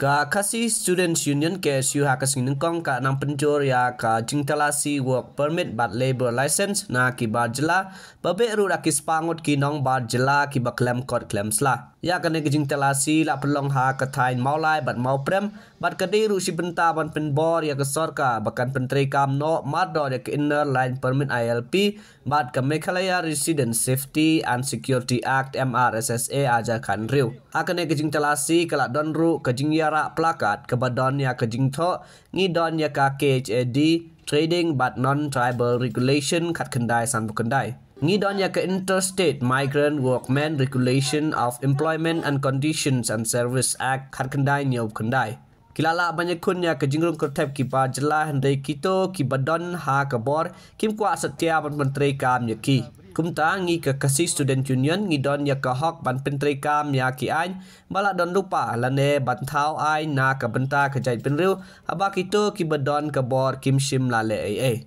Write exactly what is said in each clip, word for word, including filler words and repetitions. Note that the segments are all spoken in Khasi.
Ka Khasi Students Union, K S U, ha ka sngi nyngkong ka nang pynjur ïa ka jingtalasi work permit bad labour license na ki bar jylla, ba beh ruh da ki spah ngut ki nong bar jylla kiba khlem kot khlem sla. Ïa kane ka jingtalasi la pynlong ha ka thaiñ Mawlai bad Mawprem, bad ka dei ruh shi bynta ban pynbor ïa ka sorkar ba kan pyntreikam noh mardor ïa ka Inner Line Permit, I L P, bad ka Meghalaya Resident Safety and Security Act, M R S S A, ar hajar khathynriew. Ha kane ka jingtalasi ka la don ruh ka jingïarap plakat kaba don ïa ka jingthoh, ngi don ïa ka K H A D, Trading bad Non-Tribal Regulation, khatkhyndai sanphew khyndai. Ngi don ïa ka Interstate Migrant Workmen Regulation of Employment and Conditions and Service Act, khatkhyndai hynñiewphew khyndai. Ki la lah ban ïakhun ïa ka jingrung kyrthep ki bar jylla, hynrei kito kiba don ha ka bor kim kwah satia ban pyntreikam ïa ki. Kumta ngi ka Khasi Students Union ngi don ïa ka hok ban pyntreikam ïa ki aiñ ba la don lypa lane ban thaw aiñ na ka bynta ka jaitbynriew, haba kito kiba don ka bor kim shym la leh ei ei.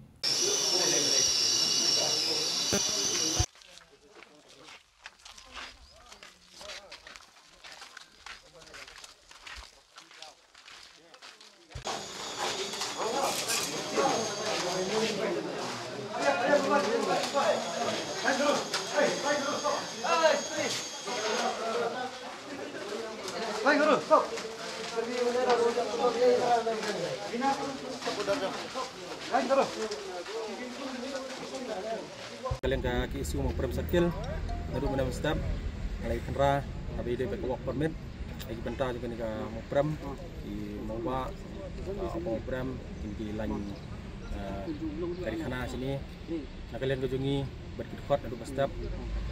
Ka liang ka K S U Mawprem Circle, naduh mynne mynstep nga la ïa khynra kaba ïadei bad ka work permit ïa ki bynta jong kane ka Mawprem, ki Mawbah, ah, Mawprem, kin ki lain, ah, kari khana shane. Na ka liang ka jong ngi bad ki dkhot naduh mynstep,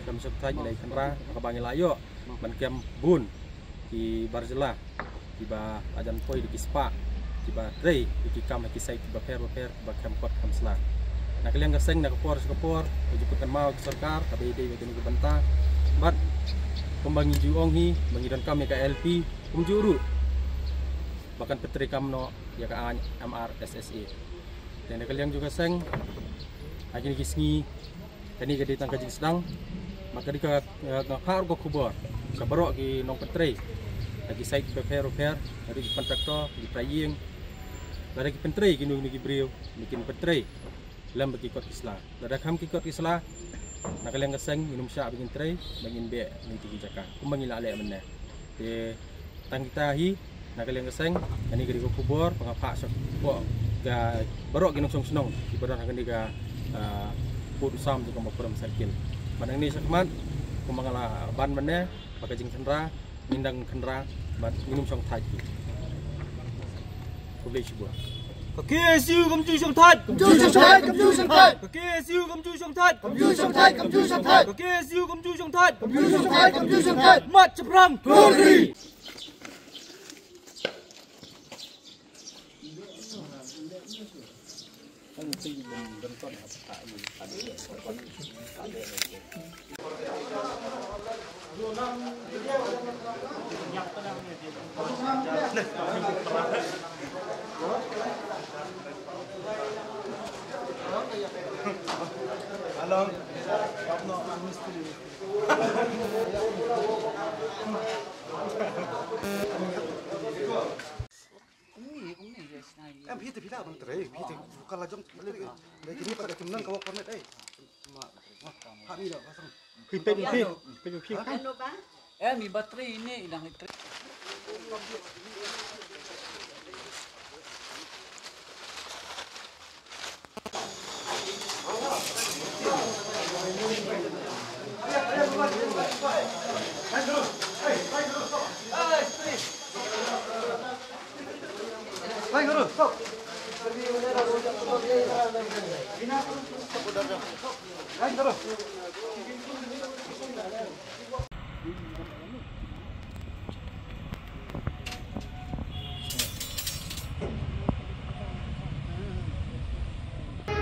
khlem shong thait ngi la ïa khynra ha kaba ngi la ïoh ban kem bun ki bar jylla kiba la jan poi da ki spah kiba trei ïa ki kam ha ki sait kiba pher bapher, kiba khlem kot khlem sla. Na ka liang ka seng, na ka por sha ka por ka ju pynkynmaw ïa ka sorkar kaba ïadei bad kane ka bynta, bad kumba ngi ju ong hi ba ngi donkam ïa ka I L P kumjuh ruh ba kan pyntreikam noh ïa ka aiñ M R S S A. Te na ka liang jong ka seng, ha kine ki sngi, kane ka dei tang ka jingsdang, bad ka dei ka, eh, nga phah ruh ka khubor sha baroh ki nongpyntrei ha ki sait kiba pher bapher, lada ki kontraktor, ki trai ïing, lada ki pyntrei kino kino ki briew, ba kin pyntrei lem bad ki kot ki sla. Lada khlem ki kot ki sla, na ka liang ka seng ngin ym shah ba ngin trei, ba ngin beh na kitei ki jaka kumba ngi la leh mynne. Te tang kita hi na ka liang ka seng, kane ka dei ka khubor ba nga phah sha baroh ki nongshong shnong kiba don ha kane ka, ah, pud u sam jong ka Mawprem Circle. Bad nangne shakhmat kumba nga la ban mynne, ba ka jingkhynra ngin dang khynra bad ngin ym shong thait hi. Khublei shibun. Ka K S U kam ju shong thait. Kam ju shong thait, kam ju shong thait. Ka K S U kam ju shong thait. Kam ju shong thait, kam ju shong thait. Ka K S U kam ju shong thait. Kam ju shong thait, kam ju shong thait. Mat shaphrang. Ka Em, phi te phi lah ban trei, phi te ka la jong trei. Dei kini pat da kim nang ka work permit, eh. Ma, ma, ha ni da, pasang. Phi phi phi, phi phi. Em, i battery ini i dang trei.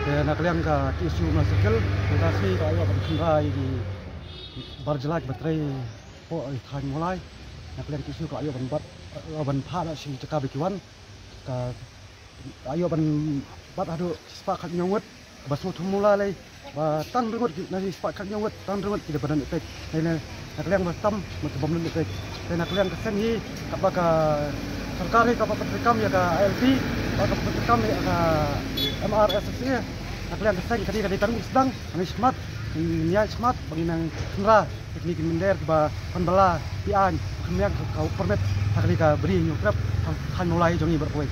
Te na ka liang ka K S U Mawprem Circle, ka si ka ïoh ban khynra ïa ki bar jylla kiba trei hapoh thaiñ Mawlai. Na ka liang K S U ka ïoh ban bat, ïoh ban phah da shi jaka ba ki wan. Ka ïoh ban bat haduh spah khathynñiew ngut, ba sngewthum mula lei, ba tang hynriew ngut ki, na spah khathynñiew ngut tang hynriew ngut ki da ba don ïa peit. Te na ka liang ba tam, ba ki bym don ïa peit. Te na ka liang ka seng hi, kaba ka, Ka ri kaba pyntreikam ïa ka I L P, kaba pyntreikam ïa ka M R S S A, ka liang ka seng ka dei ka dei tang u sdang, ngi shmat, ngi ïa shmat, ba ngi nang khynra, kini ki mynder kiba pynbala, ki aiñ, khyndiat ka permit, ha ka dei ka bri ñiewtrep, ha, ha Mawlai jong ngi baroh kawei.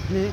Kini,